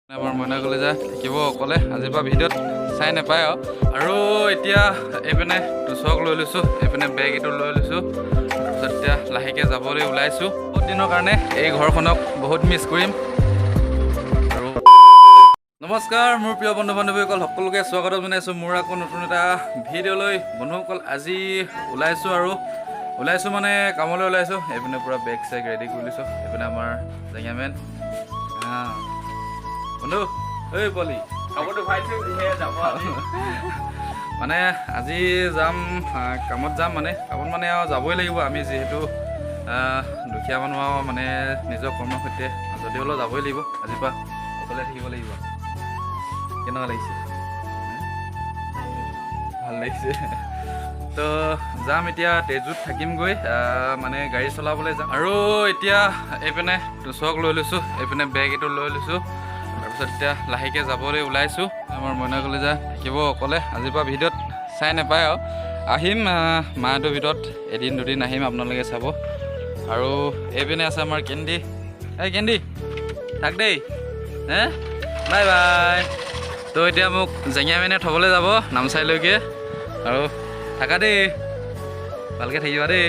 আমাৰ মইনা কলিজা থাকিব অকলে আজিৰ পৰা, ভিডিঅ'ত চাই নাপায় আৰু। আৰু এতিয়া এইপিনে তুচক লৈ লৈছোঁ, এইপিনে বেগ এইটো লৈ লৈছোঁ। তাৰপিছত এতিয়া লাহেকৈ যাবলৈ ওলাইছোঁ। বহুত দিনৰ কাৰণে এই ঘৰখনক বহুত মিছ কৰিম। আৰু নমস্কাৰ মোৰ প্ৰিয় বন্ধু বান্ধৱীসকল, সকলোকে স্বাগতম জনাইছোঁ মোৰ আকৌ নতুন এটা ভিডিঅ'লৈ। বন্ধুসকল, আজি ওলাইছোঁ আৰু ওলাইছোঁ মানে কামলৈ ওলাইছোঁ। এইপিনে পূৰা বেগ চেগ ৰেডি কৰি লৈছোঁ। এইপিনে আমাৰ জেঙামেন বন্ধু, ঐ পোৱালি। কাপোৰটো ভাইছো যিহে যাব আজি। মানে আজি যাম, কামত যাম, মানে কামত মানে আৰু যাবই লাগিব। আমি যিহেতু দুখীয়া মানুহ আৰু মানে নিজৰ কৰ্মৰ সৈতে যদি হ'লেও যাবই লাগিব। আজিৰ পৰা অকলে থাকিব লাগিব। কেনেকুৱা লাগিছে? ভাল লাগিছে। তো যাম এতিয়া, তেজুত থাকিমগৈ, মানে গাড়ী চলাবলৈ যাম। আৰু এতিয়া এইপিনে তুচক লৈ লৈছোঁ, এইপিনে বেগ এইটো লৈ লৈছোঁ। তাৰপিছত এতিয়া লাহেকৈ যাবলৈ ওলাইছোঁ। আমাৰ মইনা কলিজা থাকিব অকলে আজিৰ পৰা, ভিডিঅ'ত চাই নাপায় আৰু। আহিম মাহটোৰ ভিতৰত এদিন দুদিন আহিম, আপোনালোকে চাব। আৰু এইপিনে আছে আমাৰ কেণ্ডি। এই কেণ্ডি, থাক দেই হে, বাই বাই। তো এতিয়া মোক জেঙীয়া মেনে থ'বলৈ যাব নামচাইলৈকে। আৰু থাকা দেই, ভালকৈ থাকিবা দেই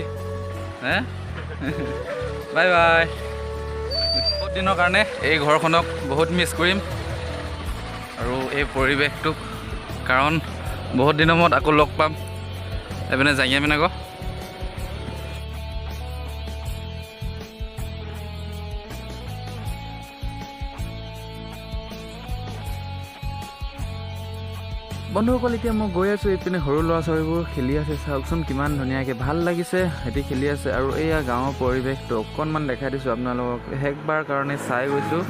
হে, বাই বাই। বহুত দিনৰ কাৰণে এই ঘৰখনক বহুত মিছ কৰিম আৰু এই পৰিৱেশটোক, কাৰণ বহুত দিনৰ মূৰত আকৌ লগ পাম। এইপিনে জাঙিয়া পিনে আকৌ। বন্ধুসকল, এতিয়া মই গৈ আছোঁ। এইপিনে সৰু ল'ৰা ছোৱালীবোৰ খেলি আছে, চাওকচোন কিমান ধুনীয়াকৈ ভাল লাগিছে, সিহঁতি খেলি আছে। আৰু এয়া গাঁৱৰ পৰিৱেশটো অকণমান দেখাই দিছোঁ আপোনালোকক, শেষবাৰ কাৰণে চাই গৈছোঁ।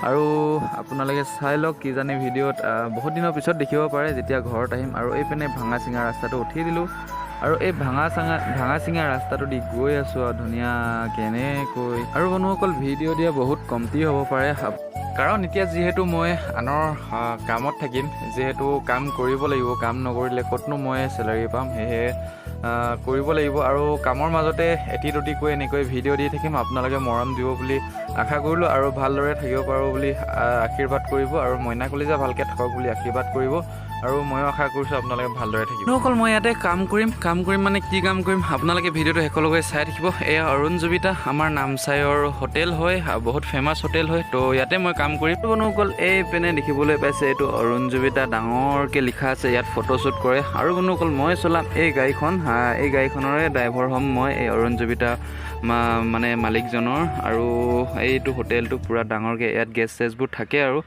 আৰু আপোনালোকে চাই লওক, কিজানি ভিডিঅ'ত বহুত দিনৰ পিছত দেখিব পাৰে যেতিয়া ঘৰত আহিম। আৰু এইপিনে ভাঙা চিঙা ৰাস্তাটো উঠি দিলোঁ আৰু এই ভাঙা চিঙা ৰাস্তাটো দি গৈ আছোঁ আৰু ধুনীয়াকৈ এনেকৈ। আৰু বন্ধুসকল, ভিডিঅ' দিয়া বহুত কমটি হ'ব পাৰে, কাৰণ এতিয়া যিহেতু মই আনৰ কামত থাকিম, যিহেতু কাম কৰিব লাগিব, কাম নকৰিলে ক'তনো মই চেলাৰী পাম? সেয়েহে কৰিব লাগিব। আৰু কামৰ মাজতে এটি দুটিকৈ এনেকৈ ভিডিঅ' দি থাকিম। আপোনালোকে মৰম দিব বুলি আশা কৰিলোঁ আৰু ভালদৰে থাকিব পাৰোঁ বুলি আশীৰ্বাদ কৰিব আৰু মইনা কলিজা ভালকৈ থাকক বুলি আশীৰ্বাদ কৰিব। আৰু ময়ো আশা কৰিছোঁ আপোনালোকে ভালদৰে থাকিব। অকল মই ইয়াতে কাম কৰিম। কাম কৰিম মানে কি কাম কৰিম, আপোনালোকে ভিডিঅ'টো শেষলৈকে চাই থাকিব। এয়া অৰুণ জুবিতা, আমাৰ নামচাইৰ হোটেল হয়, বহুত ফেমাছ হোটেল হয়। তো ইয়াতে মই কাম কৰিম। বন্ধুসকল, এইপিনে দেখিবলৈ পাইছে, এইটো অৰুণ জুবিতা ডাঙৰকৈ লিখা আছে। ইয়াত ফটোশ্বুট কৰে। আৰু বন্ধুসকল, মই চলাম এই গাড়ীখন। এই গাড়ীখনৰে ড্ৰাইভাৰ হ'ম মই, এই অৰুণ জুবিতা মানে মালিকজনৰ। আৰু এইটো হোটেলটো পূৰা ডাঙৰকৈ, ইয়াত গেষ্ট চেষ্টবোৰ থাকে আৰু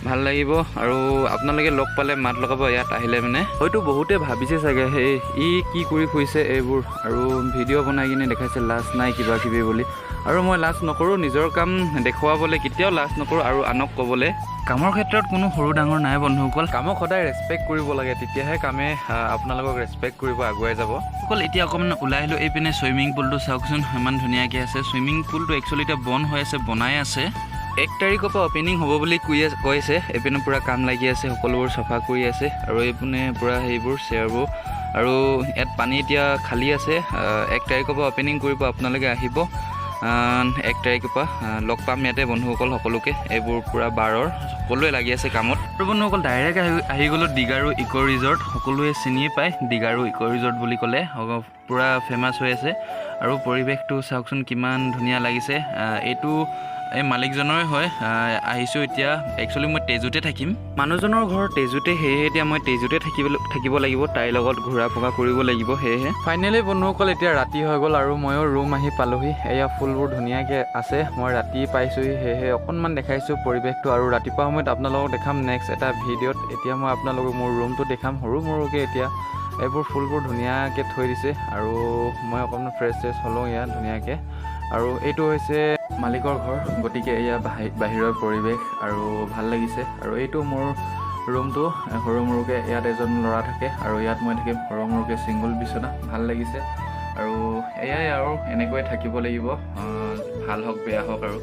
ভাল লাগিব। আৰু আপোনালোকে লগ পালে মাত লগাব ইয়াত আহিলে। মানে হয়তো বহুতে ভাবিছে চাগে, সেই ই কি কৰি ফুৰিছে এইবোৰ আৰু ভিডিঅ' বনাই কিনে দেখাইছে, লাজ নাই কিবা কিবি বুলি। আৰু মই লাজ নকৰোঁ, নিজৰ কাম দেখুৱাবলৈ কেতিয়াও লাজ নকৰোঁ। আৰু আনক ক'বলৈ কামৰ ক্ষেত্ৰত কোনো সৰু ডাঙৰ নাই। বন্ধুসকল, কামক সদায় ৰেচপেক্ট কৰিব লাগে, তেতিয়াহে কামে আপোনালোকক ৰেচপেক্ট কৰিব, আগুৱাই যাব। অকল এতিয়া অকণমান ওলাই আহিলোঁ। এইপিনে চুইমিং পুলটো চাওকচোন, ইমান ধুনীয়াকৈ আছে। চুইমিং পুলটো একচুৱেলি এতিয়া বন্ধ হৈ আছে, বনাই আছে। 1 তাৰিখৰ পৰা অ'পেনিং হ'ব বুলি কৈছে। এইপিনে পূৰা কাম লাগি আছে, সকলোবোৰ চফা কৰি আছে। আৰু এইপিনে পূৰা সেইবোৰ চেয়াৰবোৰ আৰু ইয়াত পানী এতিয়া খালী আছে। 1 তাৰিখৰ পৰা অ'পেনিং কৰিব, আপোনালোকে আহিব। 1 তাৰিখৰ পৰা লগ পাম ইয়াতে বন্ধুসকল সকলোকে। এইবোৰ পূৰা বাৰৰ সকলোৱে লাগি আছে কামত। আৰু বন্ধুসকল, ডাইৰেক্ট আহি আহি গ'লোঁ ডিগাৰু ইক' ৰিজৰ্ট। সকলোৱে চিনিয়ে পায় ডিগাৰু ইক' ৰিজৰ্ট বুলি ক'লে, পূৰা ফেমাছ হৈ আছে। আৰু পৰিৱেশটো চাওকচোন, কিমান ধুনীয়া লাগিছে। এইটো এই মালিকজনৰে হয়। আহিছোঁ এতিয়া। একচুৱেলি মই তেজুতে থাকিম, মানুহজনৰ ঘৰ তেজুতে। সেয়েহে এতিয়া মই তেজুতে থাকিব লাগিব, তাইৰ লগত ঘূৰা পকা কৰিব লাগিব সেয়েহে। ফাইনেলি বন্ধুসকল, এতিয়া ৰাতি হৈ গ'ল আৰু ময়ো ৰুম আহি পালোহি। এয়া ফুলবোৰ ধুনীয়াকৈ আছে। মই ৰাতি পাইছোঁহি, সেয়েহে অকণমান দেখাইছোঁ পৰিৱেশটো। আৰু ৰাতিপুৱা সময়ত আপোনালোকক দেখাম নেক্সট এটা ভিডিঅ'ত। এতিয়া মই আপোনালোকক মোৰ ৰুমটো দেখাম সৰু মৰুকৈ। এতিয়া এইবোৰ ফুলবোৰ ধুনীয়াকৈ থৈ দিছে আৰু মই অকণমান ফ্ৰেছ চেছ হ'লোঁ ইয়াত ধুনীয়াকৈ। আৰু এইটো হৈছে মালিকৰ ঘৰ, গতিকে এয়া বাহিৰৰ পৰিৱেশ আৰু ভাল লাগিছে। আৰু এইটো মোৰ ৰুমটো সৰু মৰুকৈ, ইয়াত এজন ল'ৰা থাকে আৰু ইয়াত মই থাকিম। সৰু মৰুকৈ ছিংগল বিচনা, ভাল লাগিছে। আৰু এয়াই আৰু এনেকৈ থাকিব লাগিব, ভাল হওক বেয়া হওক আৰু।